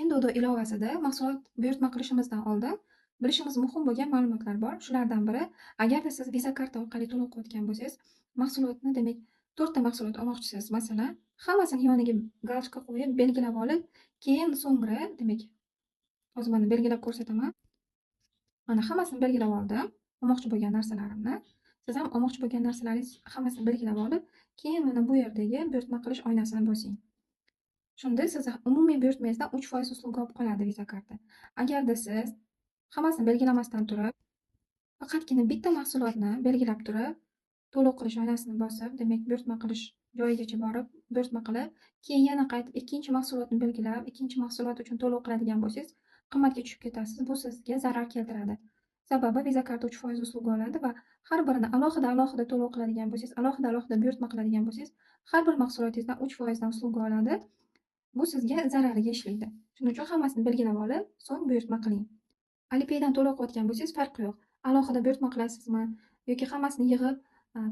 Pinduoduo ilovasida mahsulot buyurtma qilishimizdan oldin bilishimiz muhim bo'lgan ma'lumotlar bor. Shulardan biri, agarda siz Visa karta orqali to'lov qilayotgan bo'lsangiz, mahsulotni, demak, 4 ta mahsulot olmoqchisiz, masalan, hammasini yoniga galочка qo'yib, belgilab olib, keyin so'ngra, demak, hozir mana belgilab ko'rsataman. Mana hammasini belgilab oldim, olmoqchi bo'lgan narsalarimni. Siz ham olmoqchi bo'lgan narsalaringiz hammasini belgilab olib, keyin mana bu yerdagi buyurtma qilish oynasini bosing. Shunda siz umumiy buyurtmangizdan 3% услуга olib qoladi Visa karta. Agarda siz hammasini belgilamasdan turib, faqatgina bitta mahsulotni belgilab turib, to'lov qilish oynasini bosib, demak, buyurtma qilish joyigacha borib, buyurtma qilib, keyin yana qaytib ikkinchi mahsulotni belgilab, ikkinchi mahsulot uchun to'lov qiladigan bo'lsangiz, qimmatga tushib ketasiz. Bu sizga zarar keltiradi. Sababi Visa karta 3% услуга oladi va har birini alohida-alohida to'lov qiladigan bo'lsangiz, alohida-alohida buyurtma qiladigan bo'lsangiz, har bir mahsulotingizdan 3% dan услуга oladi. Bu sizga zarariga ishlaydi. Shuning uchun hammasini belgilab olib, so'ng buyurtma qiling. Alipaydan to'lov qilayotgan bo'lsangiz, farqi yo'q. Alohida buyurtma qilasizmi yoki hammasini yig'ib,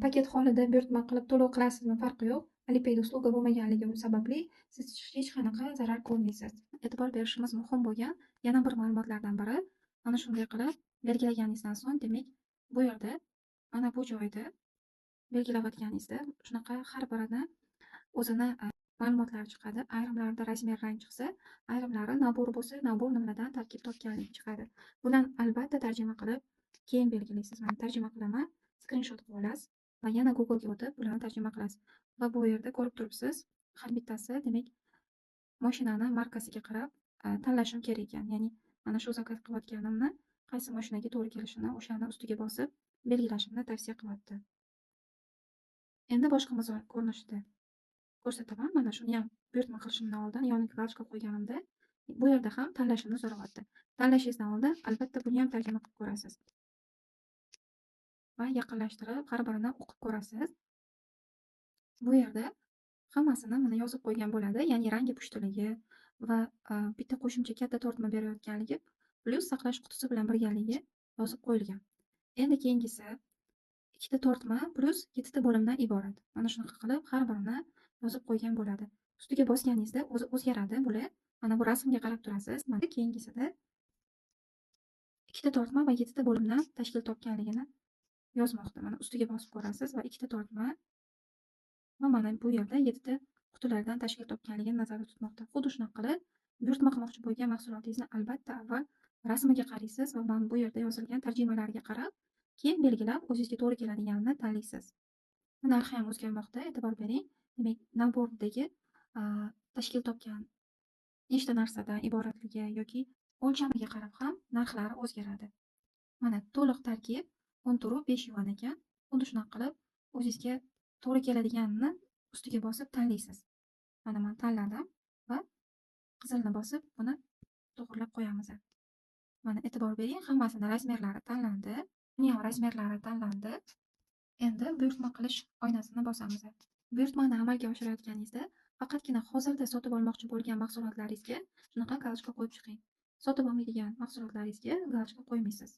paket holida buyurtma qilib to'lov qilasizmi, farqi yo'q. Alipayda услуга bo'lmaganligi sababli siz hech qanaqa zarar ko'rmaysiz. E'tibor berishimiz muhim bo'lgan yana bir ma'lumotlardan biri, mana shunday qilib belgilaganingizdan so'ng, demak, bu yerda, mana bu joyda belgilayotganingizda shunaqa har birini o'zini ma'lumotlari chiqadi. Ayrimlarida размер, rang chiqsa, ayrimlari набор bo'lsa, набор nimadan tarkib topganligi chiqadi. Buni albatta tarjima qilib, keyin belgilaysiz. Mana tarjima qilaman, skrinshot qilib olasiz va yana Google'ga o'tib, bularni tarjima qilasiz. Va bu yerda ko'rib turibsiz, har bittasi, demak, mashinani markasiga qarab tanlashim kerak ekan. Ya'ni mana shu zakaz qilayotganimni qaysi mashinaga to'g'ri kelishini o'shani ustiga bosib belgilashimni tavsiya qilyapti. Endi boshqa misol ko'rinishida ko'rsataman. Mana shuni ham buyurtma qilishimdan oldin yoniga галочка qo'yganimda bu yerda ham tanlashimni so'rayapti. Tanlashingizdan oldin albatta buni ham tarjima qilib ko'rasiz. Va yaqinlashtirib har birini o'qib ko'rasiz. Bu yerda hammasini mana yozib qo'ygan bo'ladi, ya'ni rangi pushtiligi va bitta qo'shimcha katta tortma berayotganligi, plyus saqlash qutisi bilan birgaligi yozib qo'yilgan. Endi keyingisi ikkita tortma plyus 7 ta bo'limdan iborat. Mana shunaqa qilib har birini yozib qo'ygan bo'ladi. Ustiga bosganingizda o'zi o'zgaradi bular. Mana bu rasmga qarab turasiz. Mana keyingisida ikkita tortma va 7 ta bo'limdan tashkil topganligini yozmoqda. Mana ustiga bosib ko'rasiz va ikkita tortma va mana bu yerda 7 ta qutilardan tashkil topganligini nazarda tutmoqda. Xuddi shunaqa qilib buyurtma qilmoqchi bo'lgan mahsulotingizni albatta avval rasmiga qaraysiz va mana bu yerda yozilgan tarjimalarga qarab, keyin belgilab o'zingizga to'g'ri keladiganini tanlaysiz. Narxi ham o'zgarmoqda, e'tibor bering. Demak, набор dagi tashkil topgan nechta narsadan iboratligi yoki o'lchamiga qarab ham narxlari o'zgaradi. Mana to'liq tarkib 10,5 yuan ekan. Xuddi shunaqa qilib o'zingizga to'g'ri keladiganini ustiga bosib tanlaysiz. Mana men tanladim va qizilni bosib buni to'g'rilab qo'yamiz. Mana e'tibor bering, hammasini размер lari tanlandi. Buni ham размер lari tanlandi. Endi buyurtma qilish oynasini bosamiz. Buyurtmani amalga oshirayotganingizda faqatgina hozirda sotib olmoqchi bo'lgan mahsulotlaringizga shunaqa галочка qo'yib chiqing. Sotib olmaydigan mahsulotlaringizga галочка qo'ymaysiz.